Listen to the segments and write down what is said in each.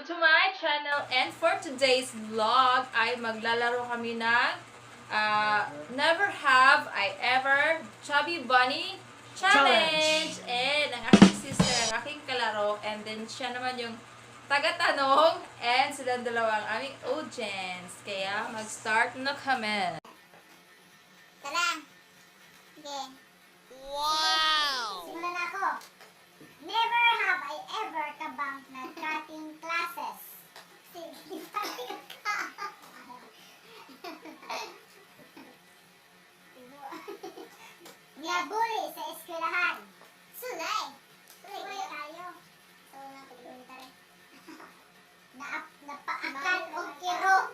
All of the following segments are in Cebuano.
Welcome to my channel. And for today's vlog ay maglalaro kami ng Never Have I Ever Chubby Bunny Challenge! And ang aking sister, ang aking kalaro, and then siya naman yung tagatanong, and silang dalawa ang aming audience. Kaya mag-start na kami. Tara. Sige. Wow! Simulan na ako. Never have I ever kabang ng cutting classes. Sige, ka. Ngabuli sa eskwelahan. Sulay. Sulay tayo. So, napagdumi tayo. Na napaakan og kiro.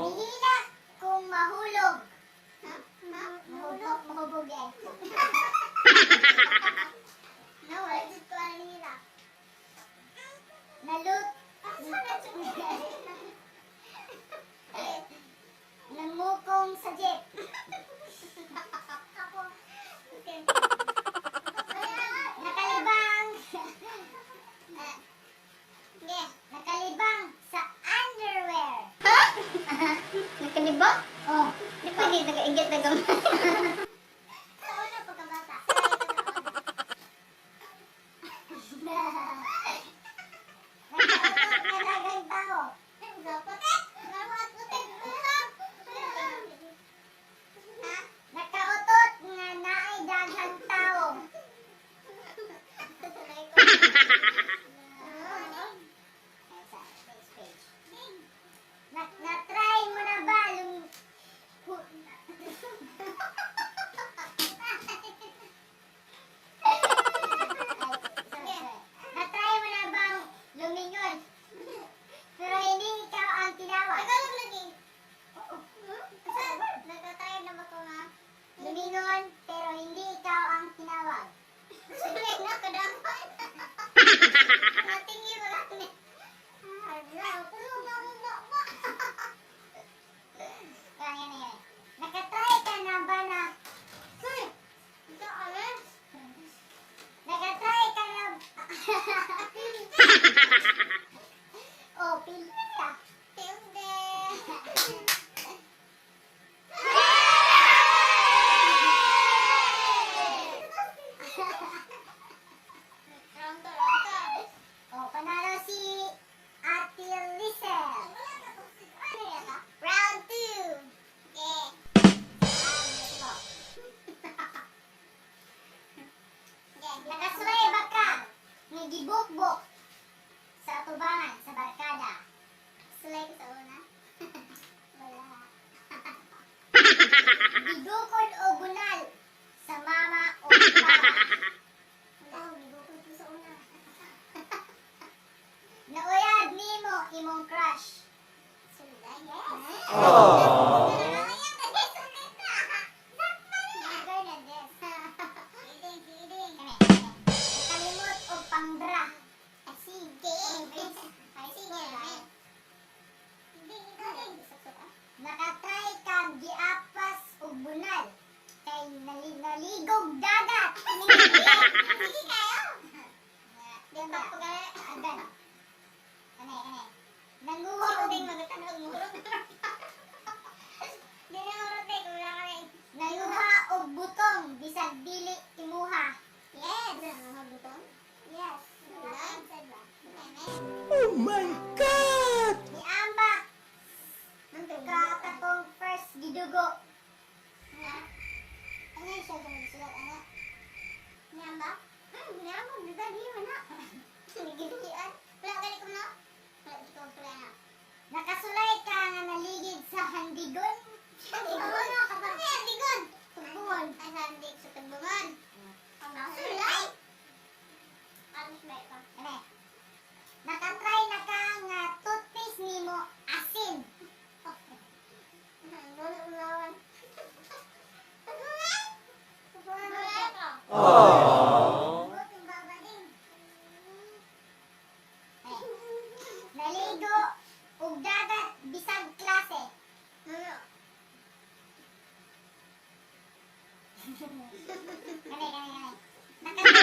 Nihila kung mahulog. Ha? Mahulog, mahubog eh. No, wala jud ko ano nila. Nalut. Namukong sa jeep. Ako. Okay. Nakalibang. Okay. Nakalibang sa underwear. Nakaliba? Oh. Di pwede, nag-ingat na gamay. Sa una pagkabata. Nakautot na dagang tao. Nakautot nga naay daghang tao. Na-try mo na ba Ay, sorry, sorry. Na-try mo na bang lumingon? Pero hindi ikaw ang tinawag. Tagalog lagi. Oo. Nagtatry na ba ko nga? Lumingon, pero hindi ikaw ang tinawag. Sulay na kadaman. Matingi ba lang ni? Ala, puno na mo ba? Kaya yan, yan. Nakatry ka na ba na... Hoy! Ito ano? Nakatry ka na... Oh, pili ka. Tilde. Round to, round to. Oh, panalo si Ate Lisel. Round two. Okay. Okay. Nakasulay ba ka? Nagibukbok sa atubangan sa barkada. Sulay ko sa una. Wala. Gigukod o bunal sa mama o papa. Wala, gigukod ko sa una. Nauyab nimo imong crush. Sulay, yes. Kalimot og pangbra. Nakatry kag giapas og bunal kay naligog dagat. Agan. Kani kani. Nanguha og nanguha og butong bisag dili imuha. Yes. Oh my God! Niamba ka katong first gidugo. Ano siya sulat ana? Niamba? Niamba bisa di mana? Gilian. Wala gali ko no? Wala ko wala na. Nakasulay ka nga naligid sa handigon. Handigon? Ano handigon? Tugbungon. Ay, handig sa tugbungan. Sulay! Ano sulay ka? Ane. Nakatry na ka nga toothpaste nimo asin. Wala ulawan. Tugbungan? Tugbungan ka. Aww. Butong baba din. Ay. Naligo og dagat bisag klase. Ano? Kani kani kani. Nakatry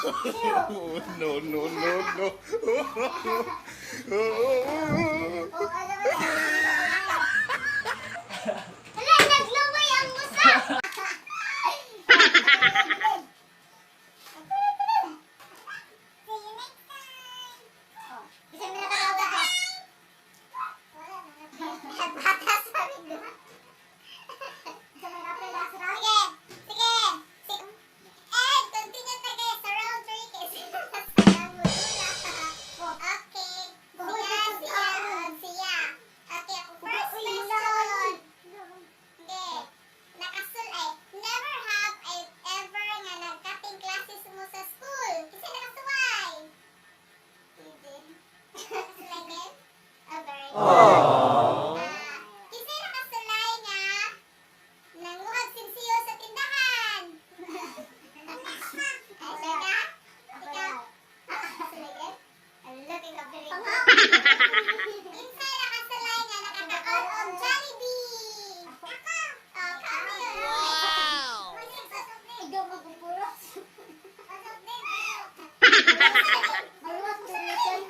No, no, no, no. Oh, alam mo na. Hala, naglaway ang musa! See you next time! Oh, Bisan mo na katawag ako. Wala na. Bata sa amin doon. Bisan mo na last round. Sige, sige. Sige. And continue na guys sa round 3 kasi Okay. Siya, siya, siya. Okay, ako first question. Hindi. Nakasul ay, never have I ever nga nagkating classes mo sa school. Kasi nakasuway. Hindi. Nakasulay din? Oh, very good. Ah, kasi nakasulay nga nanguhag sinsiyo sa tindahan. Ay, sure ka? Ikaw? Nakasulay din? Ala, kay kapirin. Kinsay nakasulay nga nakakaon og Jollibee. Ako. Oh, kami. Wow. Ikaw magpupuros. Pasok din. Maluwas mo rin.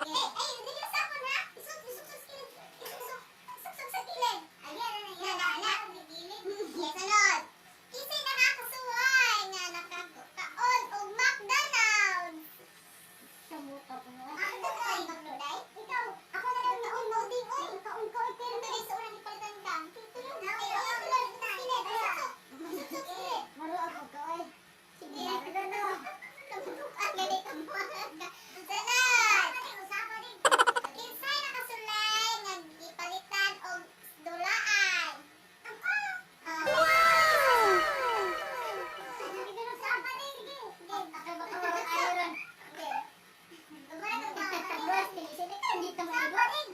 Eh, ay, dili sa ako na. Isok, isok sa kilid. Isok, isok. Isok sa kilid. Ayan, ayan, ayan, ayan. Yes, sunod. Kinsay nakakasuway nga nakakaon og McDonald's. Samuka po nga. Ang tuloy, magluday. Ikaw, ako na lang naon mo ding oy. Kaon ko pero tuloy sa unang ipalitan ka. Tuloy na. Ay, ay, tuloy sa kilid. Isok, isok sa kilid. Maruag ko ka, oy. Sige, ano? Kamutukan, gali ka mo. Sunod! Kinsay nakasulay nga gipalitan og dulaan? Ako! Wow!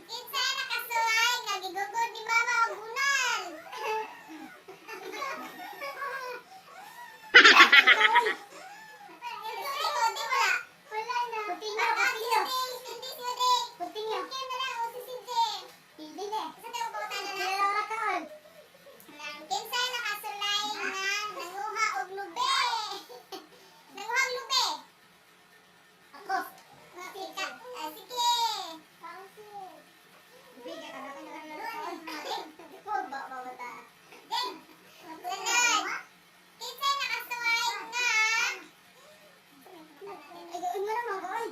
Kinsay nakasulay nga gigugod ni mama og unal? Wala na. Continue, continue. Continue. Hindi na. Dalawa ka, oy. Kinsay nakasulay nga nanguha og lube. Nanguha og lube. Ako. Sika. Ah, sige. Bigyan ka na ka na ka na. Ding. Sunod. Kinsay nakasuway nga Ay, gawin mo naman, oy.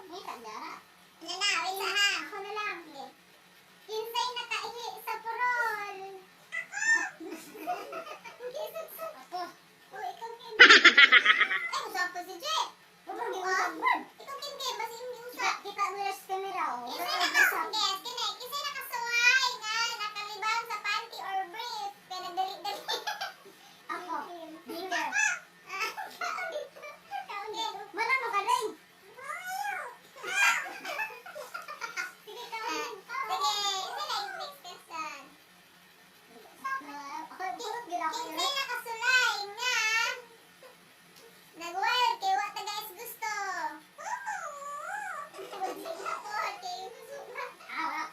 May tandara. Nana, wait na ha. Ako na lang. Kinsay nakaihi sa purol. Ako! Ako. Oh, ikaw Kim. Ay, usap ko si Jay. Huwag mo Oh, usap, man. ikaw Kim, Kim. Mas hindi Kita, usap. kita mo na sa camera, oh. Kinsay naka, yes, kini. Kinsay nakasuway nga nakalibang sa panty or brief. Kaya nagdali-dali. Ako. Dinner. Ah, kaon dito. Kaon dito. Wala mo ka rin. Sige, kaon. Sige, sige, next question. Ako, purot gila ako. Kinsay nakasulay nga nagwild kay wa taga is gusto. Kay Ah,